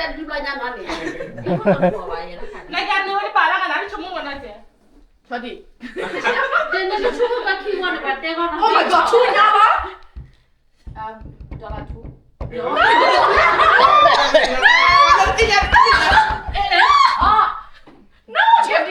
တၢ်တဲတဘျီညါနီၤန့ၣ်, နကနၢၤဝဲတပာ်လၢကနၣ်ဆိကမိၣ်ဝဲနီၤကဲ, ချီဒံး, တဲနဆိကမိၣ်ဘၣ်ခံဝီနပာ်တဲဂီၢ်နီၤ, Oh my God ထူညါလီၤ, ဒေါ်လာထူ, ယဲတညါ, ကဲကဲကဲကဲ, ကဲဖျဲၣ်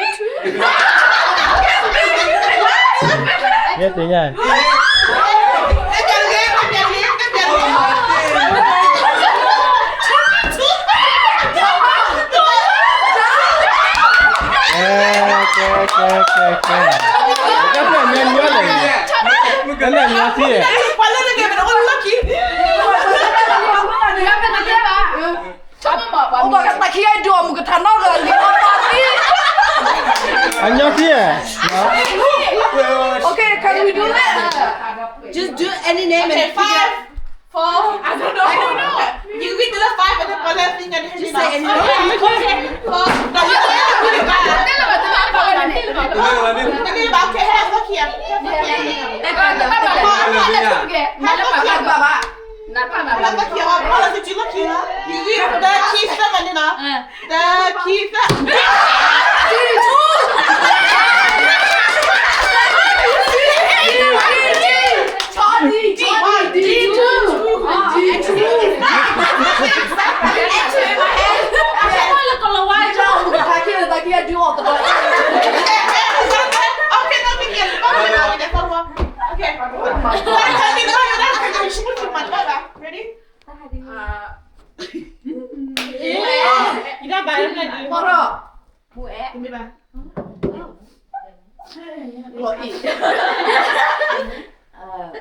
မဲာ်ညီလဲၣ်, ကဲဖျဲၣ်ညီသံ, ပှၤလၢနဂဲၤပတအိၣ်လၢလီၢ်ခံ, တၢ်ခံဂၤဒုးအမုၢ်ကထးနီၣ်လၢလံအီၣ်သံ, အညီသံ, Okay, can we do that? Just do any name and Okay, five, four, I don't know. I don't know. You read the five and then Paula thing and Just say any name. Okay, four. No, you don't have to read it back. Okay, have a look here. Have a look here. Have a look here. Have a look here. Paula, did you look here? You read the key seven, you know. The key seven. Ready? မ့ၢ်ဘၣ်, လီၤအံၤ, လီၤ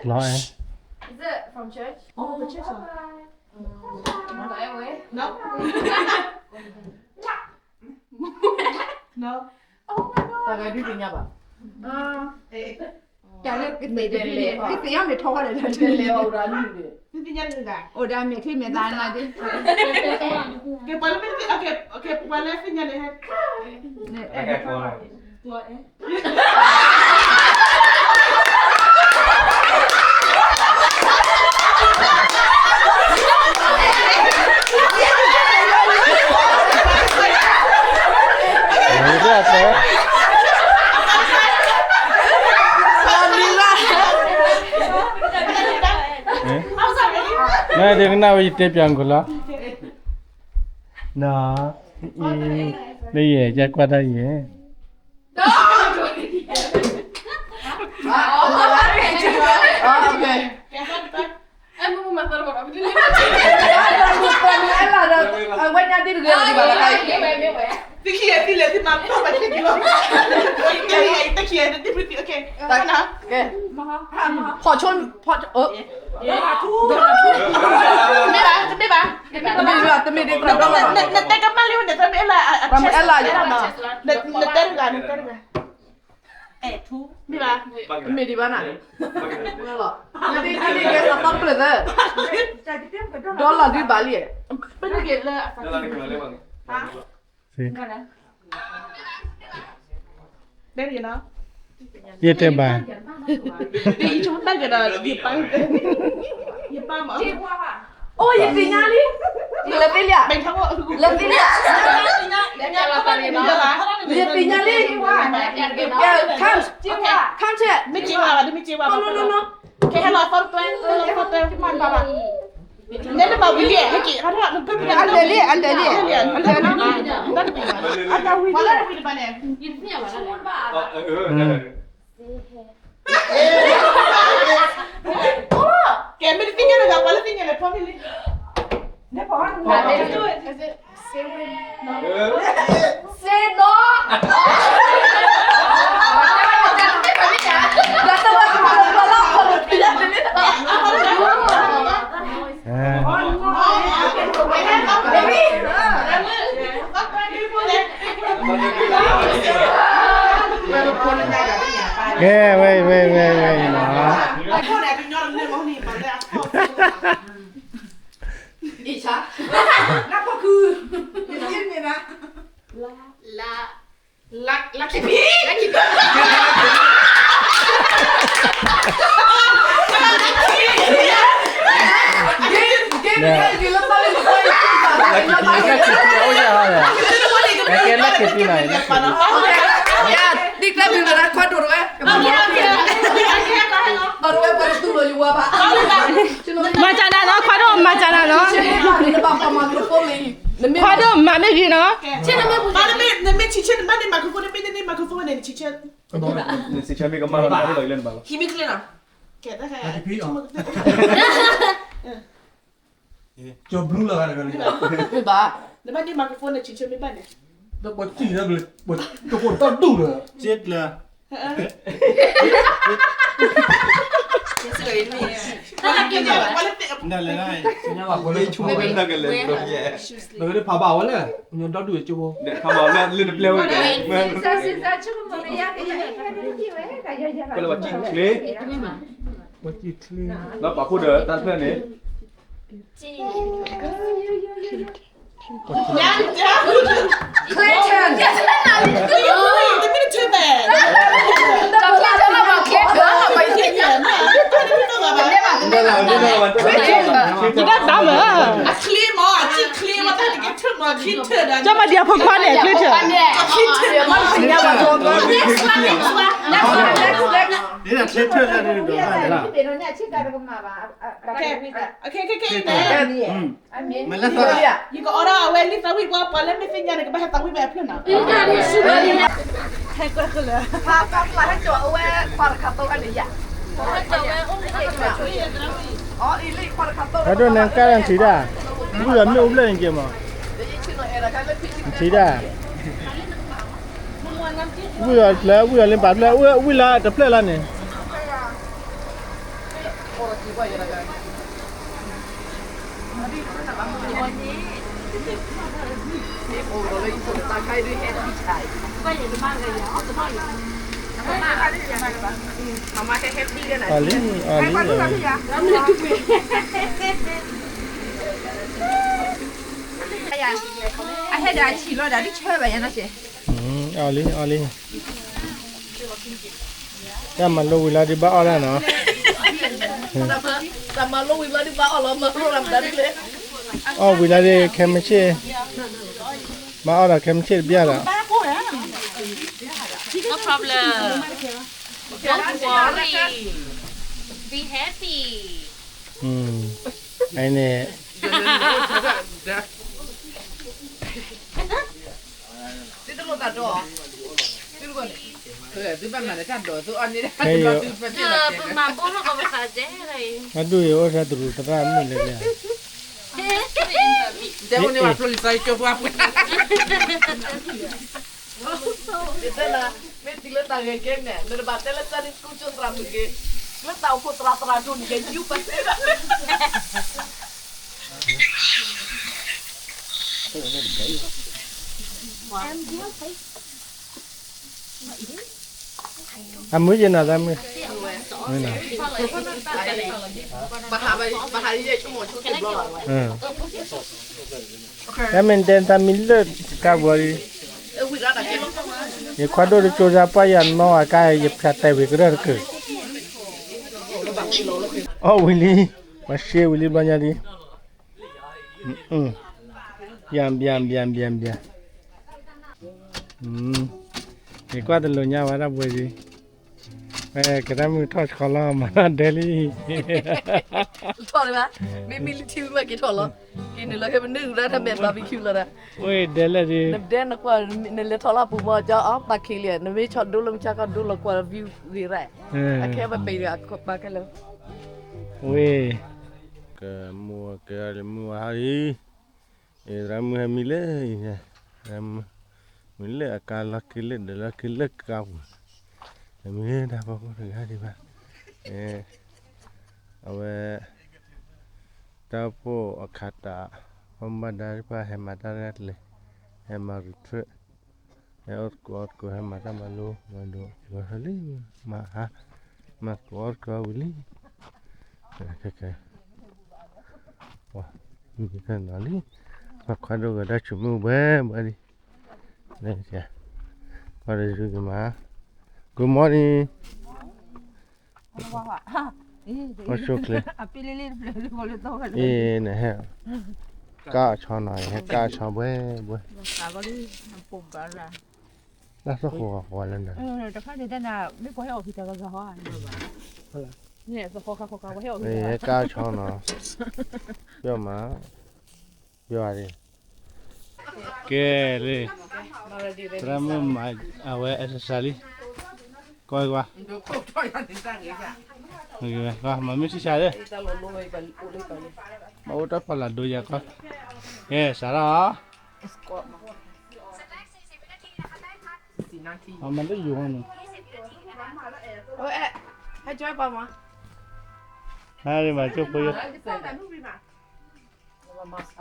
အဲ, Is it from church? Oh, the church one. No. No. တၢ်ဂၤဒုးသ့ၣ်ညါဘၣ်, တၢ်လၢကသ့ၣ်တဖၣ်န့ၣ် ကသ့ၣ်ညါမ့ၢ်ထီၣ်ဝဲလဲၣ်, အိၣ်ဒီးမဲာ်ချံမဲာ်သၣ်နၤဒ်, ကဲပှၤလၢမဲာ်ချံ, ကဲပှၤလၢသ့ၣ်ညါန့ၣ်ဟဲ, မ့ၢ်ဘၣ်, တကနၣ်ဝဲယတဲပၠးကလီၤ, နီၤ, နယဲၢ် ယကွၢ်တၢ်ယဲၢ်, သ့ၣ်ခံဂၤသ့ၣ်လဲၤသ့ၣ်မၤပၢ်ဘၣ်သ့ၣ်ကလီၤ, သ့ၣ်ခံဂၤသ့ၣ်လဲၤသ့ၣ်မၤပၢ်ဘၣ်သ့ၣ်ကလီၤ, ဖီၣ်ဆိ ဖီၣ်, မ့ၢ်ဘၣ်, တမ့ၢ်ဘၣ်, တမ့ၢ်ဘၣ်, တမ့ၢ်ဒ်သိးဒီးလီၤ, နတဲကမၣ်လံဝဲန့ၣ် တမ့ၢ်လၢအ, တမ့ၢ်လၢ, နတဲတဂၤ, နတဲတဂၤ, မ့ၢ်ဘၣ်, တမ့ၢ်ဒံးဘၣ်နၤ, လီၤ, နဒ်ကဲသးပှၢ်ပျၢၢ်သၢ, ဒီလီၤဒုဘၣ်လံ, ပနက့ၤလၢအသး ယတဲဘၣ်, အိၣ် ယသ့ၣ်ညါလံ, လဲၤသ့လံ, လဲၤသ့လံ, ယသ့ၣ်ညါလံ, come, come, မ့ၢ်က့ၤဘၣ်, မ့ၢ်က့ၤဘၣ်, နမၤဝံၤလံ, ဟဲက့ၤ, အလဲၤလံ, အလဲၤလံ, အလဲၤလံ, အတၢ်ဝံၤလံ, ကဲ မ့ၢ်တသ့ၣ်ညါလၢၤဘၣ် ပှၤလၢသ့ၣ်ညါလၢၤဘၣ်, ပှၤလၢသ့ၣ်ညါလၢၤဘၣ်, စ့နီၤ, ကဲ ဝဲ ဝဲ ဝဲ ဝဲ နီၤ, လၢ လၢခံဖံ, လၢခံဖံ, လၢခံဖံ, လၢခံဖံ, လၢခံဖံ, လၢခံဖံ, လၢခံဖံ, လၢခံဖံ, တံၤကျဲဘျုးလၢခွါဒိၣ်တဝဲ, ခွါဒိၣ်ဝဲ ပှၤတတူၢ်လိာ်ယဝၤဘၣ်, မၤကနၣ်နီၤ, ခွါဒိၣ်မၤကနၣ်နီၤ, ခွါဒိၣ်မၤမ့ၢ်ဂ့ၤနီၤ, နမ့ၢ်ဆံးဆဲ နဘၣ်န့ၢ် microphone န့ၣ် မ့ၢ်တန့ၢ် microphone န့ၣ် နဆံးဆဲ, နဆံးဆဲမ့ၢ်ကမၣ်လီၤ ဟံးမ့ၢ်ချ့နီၤ, ကဲ ကၠီဘျုးလီၤဂၤတဂၤန့ၣ်, ဘၣ်, နဘၣ်န့ၢ် microphone န့ၣ် ဆံးဆဲမ့ၢ်ဘၣ်န့ၣ်, ဒီးပှၤစံၣ်န့ၣ် ပှၤကီၢ်တၢ်ဒူၣ်ဒီး, စ့ကျၢၤ နလဲၤလၢ နကဖးဘၣ်ဝဲလဲၣ်, ညီဒီဒူၣ်ကၠိဖိ, ပှၤစံၣ်ချ့, ပှၤစံၣ်ချ့, ဒီးပာ်ဖှိၣ်ဒီးတၢ်တဖျၢၣ်န့ၣ် Clinton. ကမၤဒံးအဖိခွါန့ၣ် Clinton, ကမၤဒံးအဖိခွါန့ၣ် Clinton, ယကအိးထီၣ်အဝဲလံာ်သးဝံၣ်ပှၤ ပှၤလၢမ့ၢ်သ့ၣ်ညါန့ၣ် ကဘၣ်ဟဲသးဝံၣ်ဝဲပှၤလၢမ့ၢ်သ့ၣ်ညါန့ၣ် ယၤ, ဖးဒိၣ်န့ၣ်ကါနထံၣ်ဒၣ်, ဝံၣ်အီၤမ့ၢ်အိၣ်ဖျဲၣ်န့ၣ်က့ၤမး, နထံၣ်ဒၣ်, ဝံၣ်အီၤတဖျၢၣ် ဝံၣ်အီၤလၢပာ်ဖျၢၣ် ဝံၣ်လၢတဖျၢၣ်လၢန့ၣ် အီၤလံ အီၤလံ, အဟဲဒီးအဆံးလီၤဒီး ဒ်ဆၢဘၣ်ယၤနီၤ, အီၤလံ အီၤလံ, တၢ်မၤလိဝံၤလီၤဒုးဘၣ်အီၣ်ဒၣ်နီၤ, တၢ်မၤလိဝံၤလီၤဒုးဘၣ်အီၣ်လီၤ မၤလိလီၤမတၤဒ်လဲၣ်, အီၣ်ဝံၤလီၤဒီးခဲမုၢ်ဆ့ၣ်, မၤအီၣ်ဒီးခဲမုၢ်ဆ့ၣ်တဘျီလီၤ, No problem, don't worry, be happy. အန့ၣ် သုတလိၣ်သးဒီး သုတဂီၢ်န့ၣ် သုဘၣ်မၤဒီးတၢ်ဒိးသုအီၤန့ၣ် ပမၤဘိလီၤကီးပသးစဲလီၤအံၤ အဒိၣ်အံၤအိၣ်ဆၢတရူးသရၣ်မုၣ်လဲၣ်လဲၣ် တဲအိၣ်န့ၣ်ဝဲဖျိလံာ်စီဆှံကၠိပှၤပှဲၤ တဲလၢ မ့ၢ်သံလၢတၢ်ဂဲၤကဲန့ၣ် နတဘၣ်တဲလၢ Sunday school ကၠိသရၣ်မုၣ်ဂ့ၤ, လၢတၢ်အိၣ်ဖှိၣ်သရၣ်သရၣ်ဒိၣ်န့ၣ် ကယူးပသ့လီၤ. အမုၢ်ယနၤသးမုၢ်, ပဟးယဲၢ်ဆိကမိၣ်ဆိကတဘျီလီၤ. တၢ်မ့ၢ်တဲနသးမံလၢကါပူၤလံ, ယခွါဒိၣ်တကၠိစါပှၢ်ယၤနီၢ်အကါ ယဖၠးတဲာ်ဝံၤကရၢၢ်တကုာ်, အီၣ်ဝံၤလံ, ပှၤရှဲဝံၤလံဘျီညါလံ, ယံဘံဘံဘံဘံ, ယကွၢ်တလိာ်ညါဝဲဒၣ်ပှဲၤလံ, ကရၢၢ်မုၢ်ထီၣ်ဆှီလီၤ မၤဒၢလံ, ထီၣ်လၢၤဘၣ်, မ့မ့ၢ်လၢထံဝံၤမးက့ၤထီၣ်လီၤ, က့ၤနုာ်လီၤခဲပနုာ်ဝဲဒၣ်တၢ်မဲာ် barbecue လီၤဒၣ်, အိၣ်ဒဲလၢဒ်, နဒဲနကွၢ်, နလဲၤထီၣ်လၢအပူၤမီၤကၠီအီၣ်ပာ်ခံလံ, နမ့ၢ်ဆီဒိလၢမုၢ်ဆါခီဒိလီၤကွၢ် view ဂ့ၤရၣ်, အခဲပပ့ၤဒီးအပာ်ခဲလၢာ်, ဝ့ၢ်, ကမူကဲလၢမုၢ်ဝါဟါလံ အသရၣ်မုၣ်ဟဲမံလၢအံၤ, မံလၢအကါလီၤက့ၤလၢဒၢးလီၤက့ၤလၢကါပူၤ, ဟဲမံလၢတၢ်ဖီခိၣ်တဂၤဒံးဘၣ်, အဝဲ, တၢ်အိၣ်ဖှိၣ်အခးတး, ပှၤမူဘၣ်ဒါတဖၣ်ဟဲမၤတၢ်တဂၤတလဲၤ, ဟဲမၤရူၤထၢၣ်, ဟဲအီၣ်သကိးအီသကိး ဟဲမၤတၢ်မၤလိ, မၤဒိး, လံ, မၤဟါ, မၤသကိးအီသကိးဝံၤလံ, ခဲခဲ, ပှၤ, မံခဲနီၤလံ, ပှၤခွါဒိၣ်ဂၤဒၣ်ဆိမိၣ်ဘှဲဘှဲလံ, ကွၢ်တစုကမၤ, Good morning, အိၣ်ဆူၣ်ချ့, အ့ နဟဲ, ကါအဆီနီၤ ဟဲကါအဆီဘှဲဘှဲ, တၢ်သဃိးဃီလၢနၤ, ဟဲကါအဆီနီၤ, ပျီမး, ပျီဒံး, ကဲလံ, သရၣ်မုၣ်မၤအဝဲ exercise လံ, ကွၢ်ကွၢ်, မၤမ့ၢ်ဆံဆါလၢ, မၤအိၣ်တၢ်ဖီလာ်ဒိယၤကွၢ်, ကဲစးထီၣ်, မၤလၢယိၤန့ၣ်, ဟဲကၠီပှၤမၤ, ဟဲမၤကၠိဖိယိၤ အံၤ, အံၤ, အံၤ,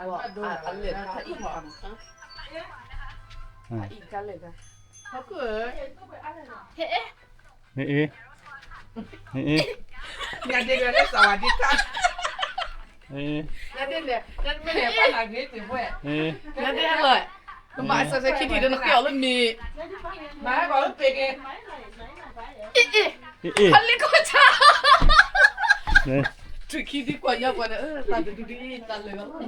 ညါဒ့လၢစဝၤဒ့တၢ်, ညါဒ့လၢ, ညါဒ့လၢ, နဘၣ်အစၢၤစဲခံထံၣ်ဒီးနဃ့အီၤလၢမ့ၤ, မၤဟဲကီၤလၢပ့ၤက့ၤ, အ့ၣ်, အ့ၣ်, ဟဲလ့ကီၢ်ဆါ, ထူၣ်ခံဒ်ကွၢ်ညါကွၢ်ဒီး တၢ်တဒူဒ်တၢ်လၢာ်လီၤ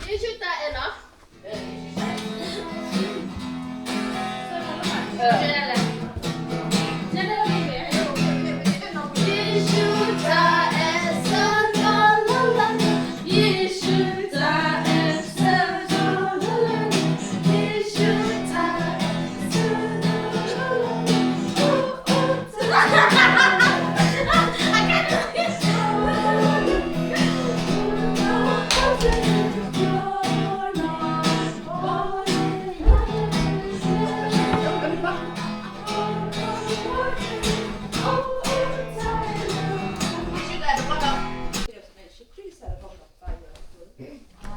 ယ့ၣ်ၡူးတၢ်အဲၣ်နီၤ, ယ့ၣ်ၡူးတၢ်အဲၣ်ဆၢကတီၢ်လီၤလးန့ၣ်, ယ့ၣ်ၡူးတၢ်အဲၣ်ဆၢကတီၢ်လီၤလးန့ၣ်, ယ့ၣ်ၡူးတၢ်အဲၣ်ဆၢကတီၢ်လီၤလးန့ၣ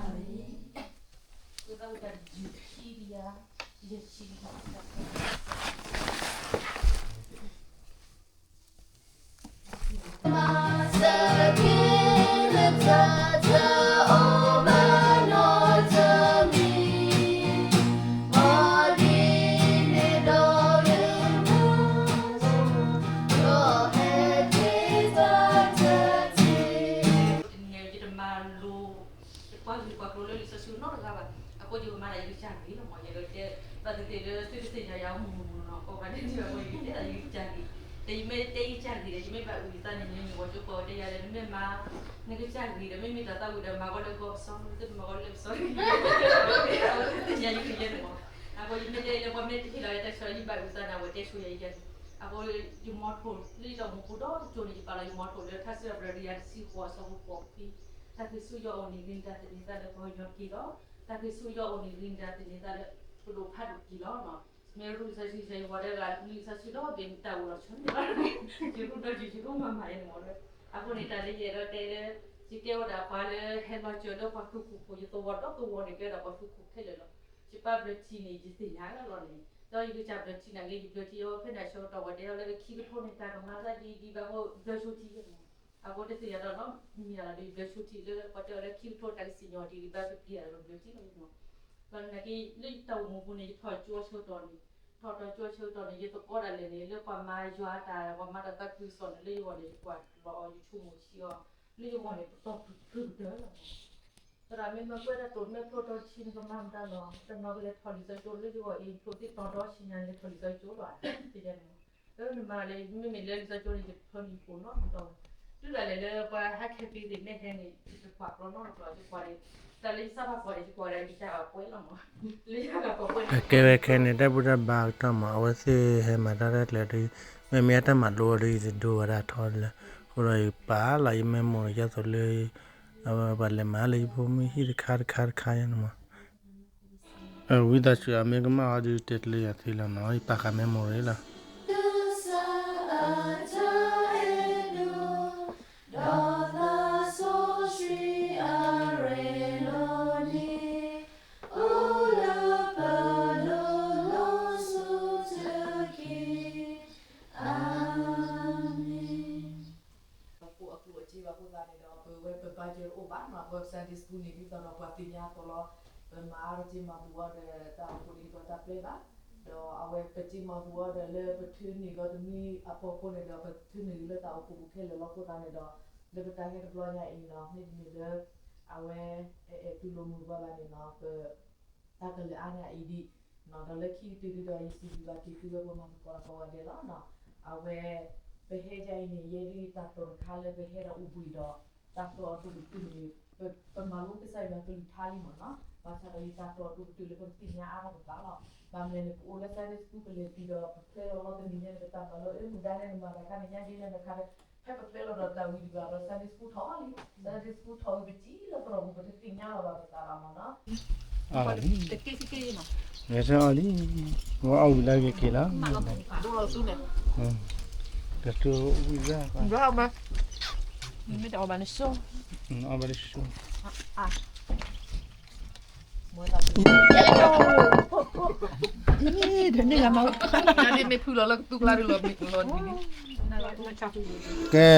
်, အိၣ်အိၣ်တၢ် တနံၤအံၤ ယတမၤလိ ယကွၢ်ဂ့ၢ်ကွၢ်ကျိၤလၢလံာ်စီဆှံနီတဂၤဘၣ်. အဃိယကမၤဒၣ်ယကစၢ် ယကစၢ်ဂ့ၤလီၤမး, ယဲဒၣ်တဲ ဘၣ်သ့ၣ်သ့ၣ်လၢသုတသ့ၣ်ညါယၤမူးမူးနီၤ, ကိးဂၤဒဲးန့ၣ် ယကတဲယကစၢ်ဂ့ၤ, ဒီးယမ့ၢ်တဲယကစၢ်ဂ့ၤဒီး ယမ့ၢ်ဘၣ်အုၣ်ယသးန့ၣ် ယမ့ၢ်မ့ၢ်ဝဲကၠိပီၤတဲယၤလၢ နမ့ၢ်မၤ နကစၢ်ဂ့ၤဒီး မ့မ့ၢ်တၢ်သးဝံၣ်ဒီး မၤကီးလၢကီၢ်ပစီ သုတမၤကီးလၢပစီ သ့ၣ်ညါယကယဲၢ်န့ၣ်မး. အဃိယမ့ၢ်တဲလၢပှၤမ့ၢ်တဟ့ၣ်လီၤယတၢ်ဆၢ ယဘၣ်အုၣ်သးန့ၣ် အဝဲတဲဆိယၤယကန့ၣ်, အဃိယမီထိၣ်လၢယတၢ်အိၣ်မူပူၤဒီတကၠိန့ၣ် ယပာ်လီၤယမီထိၣ်လၢထါစံးထီၣ်ပတြၢၤတကယၤတဆံဃိးအဆၢဖိဃိးခံ, တၢ်သးခုကစီၣ်အီၤန့ၣ် ဂ့ၤနတၢ်သန့ၤသးလၢပှၤကညီတက့ၢ်လီၤ. တၢ်သးခုကစီၣ်အီၤန့ၣ် ဂ့ၤနတၢ်သန့ၤသးလၢ ပဒိၣ်ဖးဒိၣ်တက့ၢ်လီၤ. မ့ၢ်ရူၢ်လံာ်စီဆှံ ယဝၤဒၣ်ဂၤ လံာ်စီဆှံဒီဘ့ၣ် မ့ၢ်တၢ်အိၣ်လီၤဆီန့ၣ်လီၤ, ယရူၢ်ဒီးယရူၢ်မၤမၤအံၤန့ၣ်မး. အဃိန့ၣ် တၢ်လၢယအဲၣ်ဒိးတဲလၢ ယကဲဝဲဒၣ်ပှၤလၢဟဲလီၤစၢၤလၢပှၤဃုာ်ခိၣ်ဖိ ယသဝီဒီသဝီန့ၣ် ကဲဝဲဒၣ်ပှၤဃုာ်ခိၣ်ခဲလၢာ်လီၤ. ယပာ်ဘျၢထံန့ၣ် ယသ့ၣ်ညါလီၤန့ၣ် ဒီးယကစၢ်ဘျၢထံနာ်က့ ယဘျၢထံအီၤဖဲန့ၣ်ဆၢကတီၢ်ဝဲတဲအီၤလၢခံကထိန့ၣ် တၢ်ကမၤသးဒ်ဒ်ဘၣ်အဃိ ဘျၢဆိထံယဲၢ်မး. အဃိတသ့ၣ်ညါဒီးနီၤ မ့ၢ်ယၤလီၤဒီး ယဘျၢဆိထံလၢပှၤတဲအီၤလၢခံကထိတၢ်ကစံၣ်ညီၣ်ဒ်ဒ်ဘၣ်ပပျံၤယၤလီၤဘျၢထံလီၤယဲၢ်မး. ဘၣ်နာ်က့ လၢယတၢ်အိၣ်မူပူၤန့ၣ် ယထီၣ်ကၠိအဆၢကတီၢ်န့ၣ် ထီၣ်တၢ်ကၠိအဆၢကတီၢ်န့ၣ် ယသကိးဒၣ်လဲာ်န့ၣ် လၢပှၤမၤယွၤတၢ် ပှၤမၤတၢ်သးခုကစီၣ်န့ၣ် လၢယဂီၢ်န့ၣ် ယကွၢ်လီၤအီၤ ယဆိကမိၣ်ဆံးအီၤ လၢယဂီၢ်န့ၣ် ပတီၢ်ဖုၣ်ဖုၣ်ကတၢၢ်လီၤ. သရၣ်မ့ၢ်မၤကွဲးတၢ်တိာ် မ့ၢ်ဖျိထီၣ်ဆံးနကမၤမတၤလီၤ တနီၤကလဲၤထီၣ်လံာ်စီဆှံကၠိလၢယဂီၢ်အံၤ ဖျိသ့တီၤဒီဆံးညါန့ၣ် လဲၤထီၣ်လံာ်စီဆှံကၠိလီၤ တဲယၤန့ၣ်မး. နမၤလၢ မ့မ့ၢ်လၢလံာ်စီဆှံကၠိန့ၣ် ယဖျိနံၤပိာ်နီတတီၤ တုၤဒၣ်လဲာ်လၢပှၤဟဲခဲဖံသ့ၣ်မ့ၢ်ဟဲန့ၣ် ယတကွၢ်ကျီနီတကျီ ယကွၢ်န့ၣ် တၢ်လၢယစးဘၣ်ကွၢ်န့ၣ် ယကွၢ်ဒၣ်ယတၢ်ကွဲးလီၤမး လၢယဂၤကွၢ်ကွဲး အကဲဝဲခဲန့ၣ် တၢ်ဘူၣ်တၢ်ဘါကတီၢ်မး အဝဲသ့ၣ်ဟဲမၤတၢ်ရဲၣ်ကျဲၤဒီး မ့မ့ၢ်အတၢ်မၤလိအီၤဒီး ယတဒိဝဲဒၣ်ထီၣ်လၢ အဃိဒီးယပာ်လီၤယ memory ဒ်သိးလၢ အဝဲပှၤလဲၤမၤလၢယဖိမုၣ်ဟံၣ်တခါတခါတခါယဲၢ်န့ၣ်မး. ဝံသးစူၤ အမ့ၢ်ကမၣ်အီၤဒီးတဲတလၢယၤသ့လီၤနီၤ ယပာ်ဃာ် memory လီၤ. အဃိအကျိၣ်အစ့ဘၣ်အဃိသတးန့ၣ်ဒီး ပဝဲပဘါယွၤတအိၣ်ဘၣ်နီၤ ပ Sunday School န့ၣ် ဒ်သိးဒီးပှၤသ့ၣ်ညါအသိးလီၤ. ပမၤအါတက့ၢ်မၤဘူၣ်အီၤဒီးတၢ်အိၣ်ဖှိၣ်န့ၣ် ဒ်သိးတၢ်ပျဲဘၣ်, ဒီးအဝဲပစ့မၤဘူၣ်အီၤဒီးလၢပထုးန့ၢ်လီၤတမံၤအဖီခိၣ်န့ၣ်ဒီး ပထုးန့ၢ်လၢတၢ်အိၣ်ဖှိၣ်ပူၤခဲလၢာ်လီၤအဃိသတးန့ၣ်ဒီး လၢပတၢ်ဟဲတဘျီညါအံၤနီၤ မ့တမ့ၢ်လၢ အဝဲ အဲၣ်အဲၣ်တူၢ်လိာ်မုာ်ပှၤဘၣ်န့ၣ်နီၤ ပ တၢ်ကလၢၤအါန့ၢ်အံၤဒံး, ဒီးလၢခံကတၢၢ်ဒုဒီး ယစံးဘျုးဘၣ်က့ၤသုဝဲပှၤမၤသကိးတၢ်ကိးဂၤဒဲးလီၤ. အဝဲ ပဟဲဒ်အံၤန့ၣ် ယဲဒၣ်တၢ်တိာ်တခါလၢပဟဲဒီးအိၣ်ဘှံးဒီး တၢ်တိာ်အဒိၣ်ကတၢၢ်န့ၣ် ပမၤလိကစၢ်ယွၤကလုၢ်ကထါလံမးနီၤ, ဘၣ်ဆၣ်ဒီးယတၢ်တိာ်အဒိၣ်ကတၢၢ်လၢပကသ့ၣ်ညါအါထီၣ်ပသးလီၤ. ဘၣ်မနုၤလဲၣ်န့ၣ် ပအိၣ်လၢ Sunday School ပလဲၤတုၤဒီး ပဖျဲလီၤလီၤတနံၤညါန့ၣ် ပတၢ်မၤလိအမူဒါန့ၣ် နမၤတၢ်ခါန့ၣ် ညါဒ်လဲၣ်နခါဒီး ဖဲပဖျဲလီၤဒီးတၢ်ဝံၤတဘျီဒီး Sunday School ထီၣ်လံ, Sunday School ထီၣ်ဝံၤပစံးလၢပတြီၢ်ပူၤ ပတသ့ၣ်ညါလီၤဘၣ်ပသးဘၣ်မးနီၤ. တက့ၢ်စ့က့ၢ်နီၤ, ဂဲၤဆၢအီၤလံ, ဝဲအီၣ်ဝံၤလၢဂ့ၤက့ၤလီၤ, ဒိၣ်လီၤသူန့ၣ်, တတူၢ်ဝံၤလၢ, မ့ၢ်တအီၣ်ဘၣ်န့ၣ်ဆိ, အီၣ်ဘၣ်န့ၣ်ဆိ မ့ၢ်ဖုလီၤလၢကသူကျါဒ်လီၤ, လီၤဒ်န့ၣ်, ကဲ အီၣ်ဝံၤဒၣ်တက့ၢ်လီၤနီၤ, ဘျီညါလံ,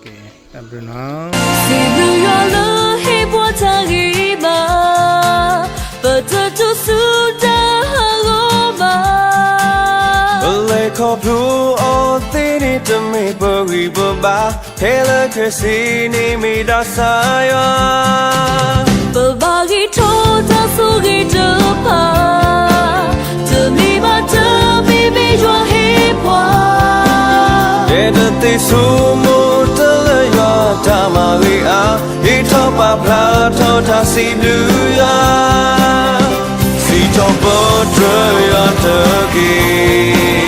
ကဲ, တၢ်ဘျုးနီၤ, စံးဘျုးယွၤလၢဟ့ၣ်ပှၤတၢ်ဂ့ၤဘၣ်, ပတတူၢ်ဆူတၢ်ဟးဂီၤဘၣ်, ပလဲၤခီဖျိအီၤသ့န့ၣ် တမ့ၢ်ပဂံၢ်ပဘါ ဖဲလၢခဲစ့န့ၣ်မ့ၢ်ဒၣ်ကစၢ်ယွၤ, ပဘၣ်ဂံၢ်ထီၣ်တၢ်ဆိၣ်ဂ့ၤတဖၣ်, တမ့ၢ်ဘၣ်တမ့ၢ်မ့ၢ်ယွၤဟ့ၣ်ပှၤ, ယဲတသ့ၣ်ဆိကမိၣ်တၢ်လၢယွၤတၢ်မၤဂ့ၤအါ, ဟ့ၣ်ထီၣ်ပာ်ဖျါထီၣ်တၢ်စံးဘျုးယွၤ, စံးထီၣ်ပတြၢၤယွၤတက့ၢ်.